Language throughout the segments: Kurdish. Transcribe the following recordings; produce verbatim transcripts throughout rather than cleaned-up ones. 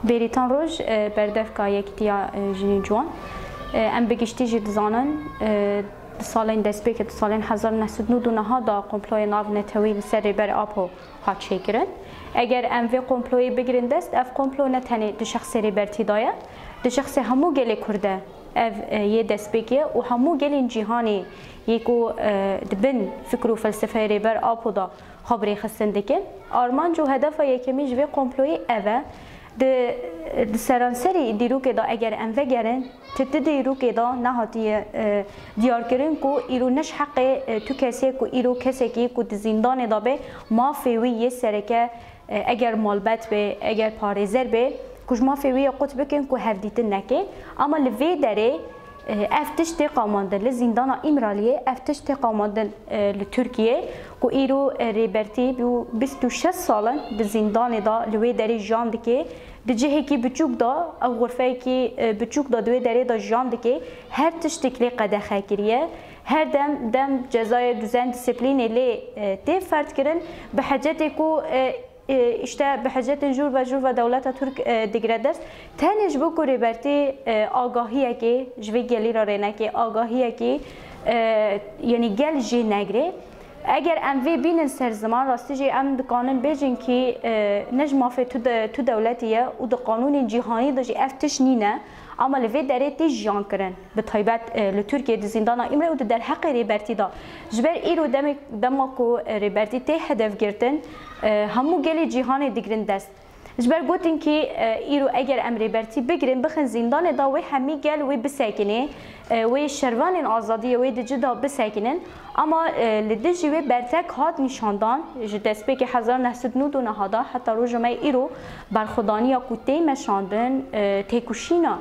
Bêrîtan Roj, e, berdevka Yekîtiya, e, Jinên Ciwan. E, em bi giştî jî dizanin, e, di salên destpêkê, di salên hezar neh sed nod û neh de komployê navnetewî li ser Rêber Apo hat çêkirin. Eger em vê komployê bigirin dest, ev komplo ne tenê di şexsê Rêbertî de ye, di şexsê hemû gelê Kurd de ev, e, yê destpêkê ye û hemû gelên cîhanê yê ku, e, di bin fikr û felsefeyê Rêber Apo de xwe bi rêxistin dikin. Armanc û hedefa yekemîn ji vê komployê ev e. Di, di seranserî dîrokê de eger em vegerin, ti ti dîrokê de nehatiye, e, diyarkirin ku îro ne ji heqê, e, tu kesê ku îro kesekî ku di zîndanê de be, mafê wî yê sereke, e, eger malbet be, eger parêzer be, ku ji mafê wî yê qut bikin ku hevdîtin neke. Ama li vê derê, e, ev tişt tê qamandin li zîndana Îmraliyê, ev tişt tê qamandin, e, li Tirkiyê, ku îro, e, Rêbertî bû bîst û şeş sal in di zîndanê de li wê derê jiyan dike. Di cihekî biçûk de, ew xurfeyekî, e, biçûk de di wê derê de jiyan dike. Her tiştek lê qedexe kiriye. Her dem dem cezayê duzen disiplînê lê, e, tê ferdkirin. Bi hecetê ku, e, e, îşte bi hecetên jûr ve jûr ve dewleta Tirk, e, digire dest. Tenê ji bo ku Rêbertî, e, agahiyekê ji vê gelî re rêneke, agahiyekê, e, yanî gel jê negre. Eger em vê bînin ser ziman, rastî jî em dikanin bêjin kî, e, ne ji mafê tu de, tu dewletî ye û di qanûnên cîhanî de jî ev tişt nîne. Ama li vê derê tê jiyan kirin. Bi taybet, e, li Tirkiyê di zîndana Îmrê û di derheqê Rêbertî de. Ji ber îro demek, dema ku, e, Rêbertî tê hedef girtin, e, hemû gelê cîhanê digirin dest. Ji ber gotin kî, e, îro eger em Rêbertî bigirin, bixin zîndanê de wê hemî gel wê bisekinê, e, wê şervanên azadiyê wê di cih de bisekinin. Ama, e, li dijî wê bertek hat nîşandan, ji destpêkê hezar neh sed nod û neh de heta roja me îro berxwedaniya ku tê meşandin, e, têkoşîna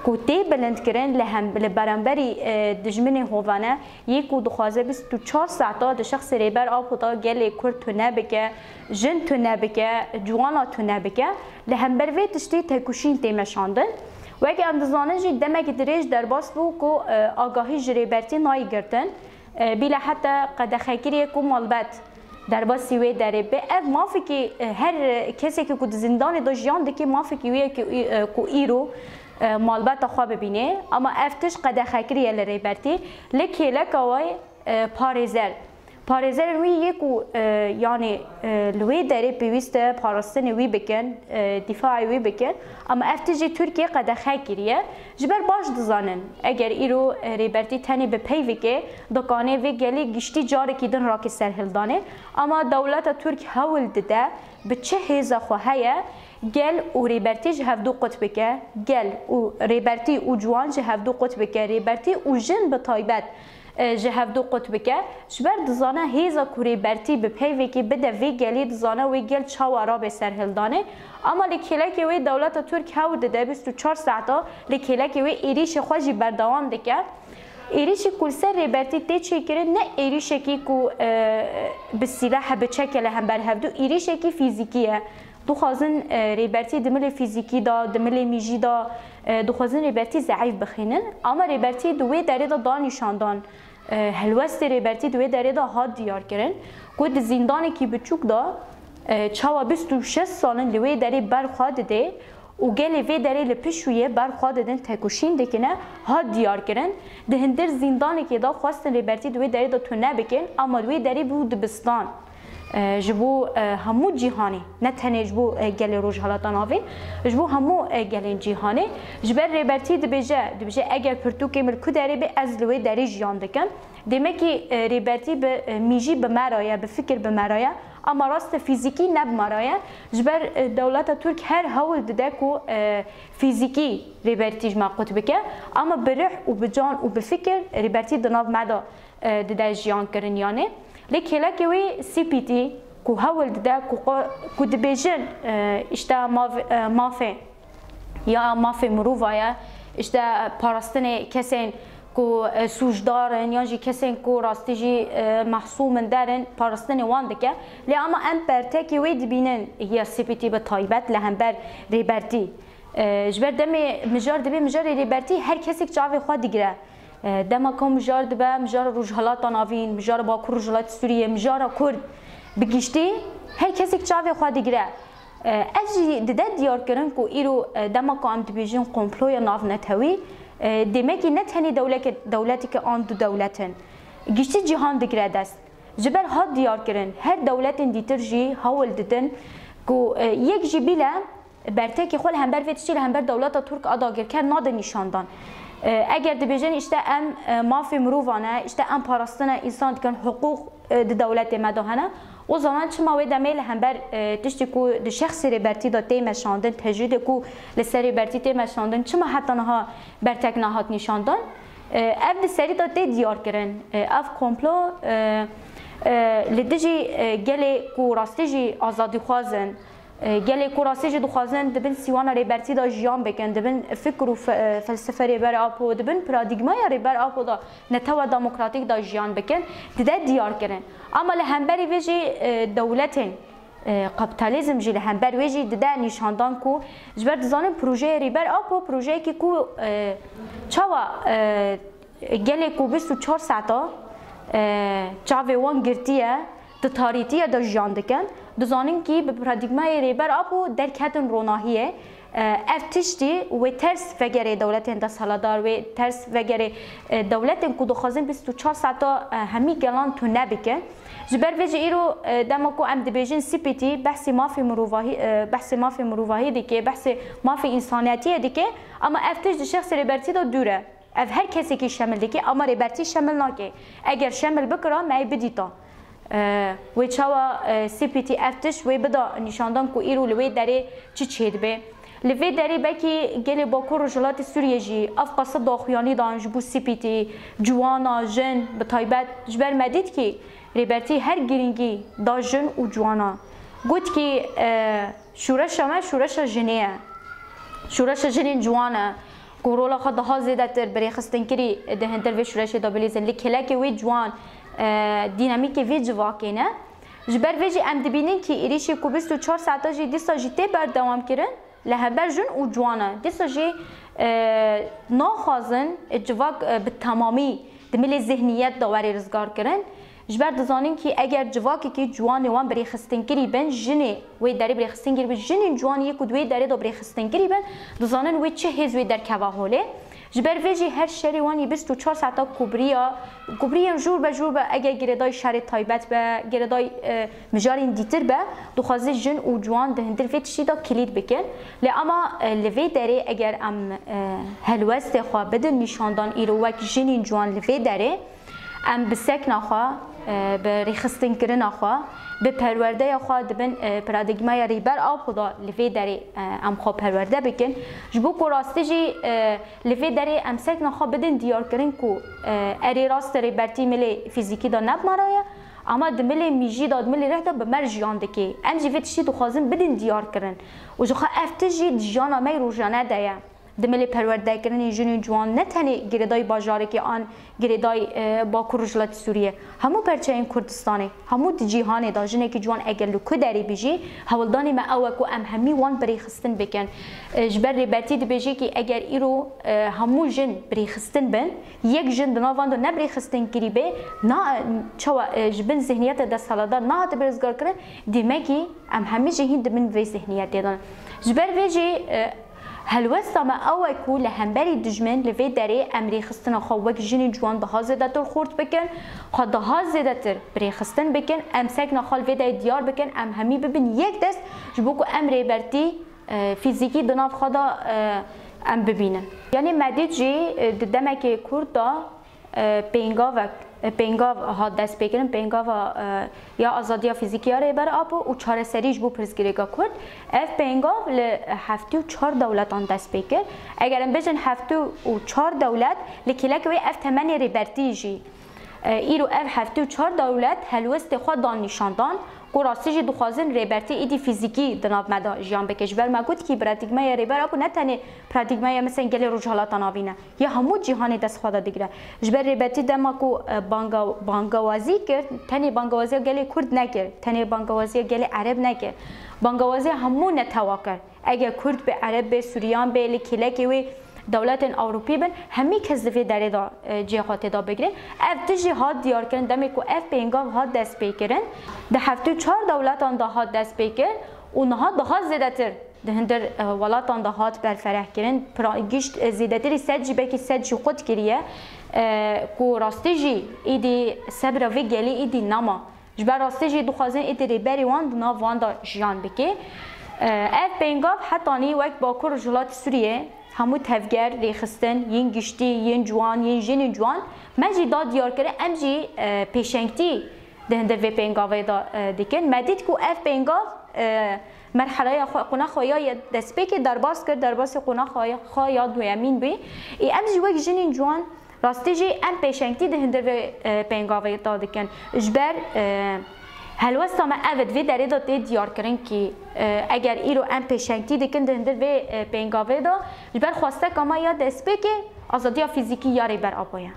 ku tê bilindkirin li hem, li beramberî, e, dijminê hovane yê ku dixwaze bîst û çar saeta di şexsê Rêber Apo de gelê Kurd tune bike, jin tune bike, ciwana tune bike. Li hember vê tiştî têkoşîn tê meşandin. Weke em dizanin jî demekî dirêj derbas bû ku, e, agahî ji Rêbertî nayê girtin. E, bîle heta qedexekiriyê ku malbet derbasî wê derê be. Ev mafekî, e, her kesekî ku di zîndanê de jiyan dike, mafekî wê ye ku, e, ku îro, e, malbeta xwe bibîne. Ama ev tişt qedexekirî ye li Rêbertî. Li kêleka wê, e, parêzer. Parêzerên wî yê ku, e, yanî, e, li wê derê pêwîst e parastinê wî bikin, e, dîfaê wî bikin. Ama ev tişt jî Tirkiye qedexe kiriye. Ji ber baş dizanin, eger îro, e, Rêbertî tenê bi peyvekê, dikane vê gelê giştî carekî din rake serhildanê. Ama dewleta Tirk hewl dide, bi çi hêza xwe heye, gel û Rêbertî ji hevdû qut bike, gel û Rêbertî û ciwan ji hevdû qut bike, Rêbertî û jin bi taybet, e, ji hevdû qut bike. Ji ber dizane hêza ku Rêbertî bi peyvekî bide vê gelê, dizane wê gel çawa rabe serhildanê. Ama li kêlekê wê dewleta Tirk hewl dide bîst û çar saeta li kêlekê wê êrîşê xwe jî berdewam dike. Êrîşî ku li ser Rêbertî tê çêkirin ne êrîşekî ku, e, bi sîleh e, bi çek e li hember hevdû, êrîşekî fîzîkî ye. Dixwazin, e, Rêbertî di milê fîzîkî de, di milê mîjî de, e, dixwazin Rêbertî zeîf bixînin. Ama Rêbertî di wê derê de da nîşandan, e, helwestê Rêbertî di wê derê de hat diyar kirin ku di zîndanekî biçûk de, e, çawa bîst û şeş sal in li wê derê ber xwe dide û gelê vê derê li pişt wî yê ber xwe didin, têkoşîn dikine, hat diyar kirin. Di hindir zîndanekê de xwestin Rêbertî di wê derê de tune bikin, ama li wê derê bû dibistan. E, ji bo, e, hemû cîhanê, ne tenê ji bo, e, gelê Rojhilata Navîn, ji bo hemû, e, gelên cîhanê. Ji ber Rêbertî dibêje, dibêje, eger pirtûkê min li ku derê be, ez li wê derê jiyan dikim. Demekî, e, Rêbertî bi, e, mîjî bi me re ye, bi fikir bi me re ye. Ama rast e fîzîkî ne bi me re ye. Ji ber, e, dewleta Tirk her hewl dide ku, e, fîzîkî Rêbertî ji me qut bike. Ama bi ruh û bi can û bi fikir Rêbertî di nav me de, e, dide jiyan kirin yanê. Lê kêlekê wê C P T ku hewl dide ku xwe, ku dibêjin, e, îşte mav-, e, mafê ya mafê mirova ye, îşte parastinê kesên ku, e, sûcdar in yan jî kesên ku rastî jî, e, mehsûm in derin, parastinê wan dike. Lê ama em pertekê wê dibînin ya C P T bi taybet li hember Rêbertî. E, ji ber demê mijar dibe mijarê Rêbertî her kesek çavê xwe digire. E, dema ku mijar dibe, mijara Rojhilata Navîn, mijara Bakur Rojhilatê Sûriyê, mijara Kurd bi giştî her kesek çavê xwe digire. E, ev jî dide diyar kirin ku îro, e, dema ku em dibêjin komploya navnetewî, e, demekî ne tenê dewleke-, dewleteke an du dewlet in. Giştî cîhan digire dest. Ji ber hat diyar kirin, her dewletên dîtir jî hewl didin ku, e, yek jî bîle bertekê xwe li hember vê tiştî li hember dewleta Tirk a dagirker nade nîşandan. E, eger dibêjin, îşte em, e, mafê mirovan e, îşte em parastina însan dikin, hiqûq, e, di dewletê me de hene, o zaman çima wê demê li hember, e, tiştî ku di şexsê Rêbertî de tê meşandin, tecrîdê ku li ser Rêbertî tê meşandin, çima heta niha bertek nehat nîşandan? E, ev di serî de tê diyar kirin. E, ev komplo, e, e, li dijî, e, gelê ku rastî jî azadîxwaz in, e, gelê ku rastî jî dixwazin di bin sîwana Rêbertî de jiyan bikin, di bin fikr û fe-, e, felsefe Rêber Apo, di bin paradîgmaya Rêber Apo de netewa demokratîk de jiyan bikin, dide diyar kirin. Ama li hemberî vê jî, e, dewletên, e, kapîtalîzm jî li hember wê jî dide nîşandan ku ji ber dizanin projeyê Rêber Apo projeyekî ku, e, çawa, e, gelê ku bîst û çar saeta, e, çavê wan girtiye, di tarîtiye de jiyan dikin, dizanin kî bi paradîgmayê Rêber Apo derketin ronahiyê. E, ev tiştî wê ters vegerê dewletên desthilatdar, wê ters vegerê, e, dewletên ku dixwazin bîst û çar saeta, e, hemî gelan tune bikin. Ji ber vê jî îro, e, dema ku em dibêjin C P T, behsê mafê mirovahî, e, behsê mafê mirovahî dike, behsê mafê însaniyetiyê dike, ama ev tişt di şexsê Rêbertî de dûr e. Ev her kesekî şemil dike, ama Rêbertî şemil nake. Eger şemil bikira, me yê bidîta. E, wê çawa, e, C P T ev tişt wê bida nîşandan ku îro li wê derê çi çêdibe? Li vê derê belkî gelê Bakur Rojhilatê Sûriyê jî ev qasa daxuyanî dan ji bo C P T, ciwana, jin, bi taybet ji ber me dît kî Rêbertî her girîngî da jin û ciwana. Got kî, e, şûreşa me şûreşa jinê ye. Şûreşa jinên ciwan e. Ku rola xwe daha zêdetir bi rêxistinkirî di hindir vê şûreşê de bilîzin. Li kêlekê wê ciwan, e, dînamîkê vê civakê ne. Ji ber vê jî em dibînin kî êrîşê ku bîst û çar saeta jî dîsa jî tê berdewam kirin, li hember jin û ciwan e. Dîsa jî, e, naxwazin civak, e, bi temamî di milê zihniyet de were rizgar kirin. Ji ber dizanin kî eger civakekî ciwanê wan bi rêxistinkirî bin, jinê wê derê bi rêxistinkirî bin, jinên ciwan yê ku di wê derê de bi rêxistinkirî bin, dizanin wê çi hêz wê derkeva holê. Ji ber vê jî her şerê wan yê bîst û çar saeta kubriya, kubriyên jûr be jûr be, eger girêdayî şerê taybet be, girêdayî, e, mijarên dîtir be, dixwaze jin û ciwan di hindir vê tiştî de kilît bikin. Lê ama, e, li vê derê eger em, e, helwestê xwe bidin nîşandan îro wek jinên ciwan li vê derê, em bi sekna xwe, e, bi rêxistinkirina xwe, bi perwerdeya xwe di bin, e, paradîgmaya Rêber Apo de li vê derê, e, em xwe perwerde bikin. Ji bo ku rastî jî, e, li vê derê em sekna xwe bidin diyarkirin ku, e, erê rast e Rêbertî milê fîzîkî de ne bi me re ye, ama di milê mijî de, di milê rih de bi me re jiyan dike. Em jî vê tiştî dixwazin bidin diyarkirin. Û jixwe ev tişt jî di jiyana me yê rojane de ye. Di milê perwerdekirinê jin û ciwan ne tenê girêdayî bajarekê an girêdayî, e, Bakur Rojhilatê Sûriyê, hemû perçeyên Kurdistanê, hemû di cîhanê de jinekî ciwan eger li ku derê bî jî, hewldanê me ew e ku em hemî wan birêxistin bikin. E, ji ber Rêbertî dibêje kî eger îro, e, hemû jin birêxistin bin, yek jin di nav van de ne birêxistinkirî bê, na, çawa, e, ji bin zihniyeta desthilatdar nehatibe rizgarkirin, demekî em hemî jî hîn di bin vê zihniyetê de ne. Ji ber vê jî, e, Helwesta me ew e ku li hemberî dijmin li vê derê em rêxistina xwe wek jinên ciwan daha zêdetir xurt bikin, xwe daha zêdetir birêxistin bikin, em sekna xwe li vê derê diyar bikin, em hemî bibin yek dest ji bo ku em Rêbertî, e, fîzîkî di nav xwe de, e, em bibînin. Yanî me dît jî, e, di demekê kurt de, e, pêngavek, e, pêngav hat destpêkirin, pêngava, e, ya azadiya fîzîkî ya Rêber Apo û çareserî ji bo pirsgirêka Kurd. Ev pêngav li heftê û çar dewletan dest pê kir. Eger em bêjin heftê û çar dewlet, li kêlekê wê ev temenê Rêbertî jî, e, îro ev heftê û çar dewlet helwestê xwe dan nîşandan. Ku rastî jî dixwazin Rêbertî êdî fîzîkî di nav me de jiyan bike. Ji ber me got kî paradîgmaya Rêber Apo ne tenê paradîgmaya, mesela, gelê Rojhilata Navîn e. Ya hemû cîhanê dest xwe de digire. Ji ber Rêbertî dema ku, e, banga-, bangawazî kir, tenê bangawaziya gelê Kurd nekir, tenê bangawaziya gelê Ereb nekir. Bangawaziya hemû netewa kir. Eger Kurd be, Ereb be, Suryan be, li kêlekê wê dewletên Ewropî bin, hemî kes di vê derê de, e, cihê xwe tê de bigire. Ev tişt jî hat diyarkirin, demê ku ev pêngav hat destpêkirin, di heftê û çar dewletan de hat destpêkirin Û niha daha zêdetir di hindir e, welatan de hat berferehkirin, pra- gişt e, zêdetirî sed jî belkî sed jî qut kiriye e, ku rastî jî îdî sebra vê gelî îdî nema. Ji ber rastî jî dixwazin îdî rêberî wan di nav wan de jiyan bike. E, ev pêngav hetanî wek Bakur Rojhilatê Sûriyê hemû tevger, rêxistin, yên giştî, yên ciwan, yên jinên ciwan me jî da diyarkirin, em jî e, pêşengtî di hindir vê pêngavê de e, dikin. Me dît ku ev pêngav e, merheleya xwe, qonaxa xwe ya ye destpêkê derbas kir, derbasî qonaxa xwe ya duyemîn bû. Ê em jî wek jinên ciwan rastî jî em pêşengtî di hindir vê e, pêngavê de dikin. Ji ber e, helwesta me ev e, di vê derê de tê diyarkirin kî e, eger îro em pêşengtî dikin di hindir vê e, pêngavê de, ji ber xwesteka me ya destpêkê azadiya fîzîkî ya Rêber Apo ye.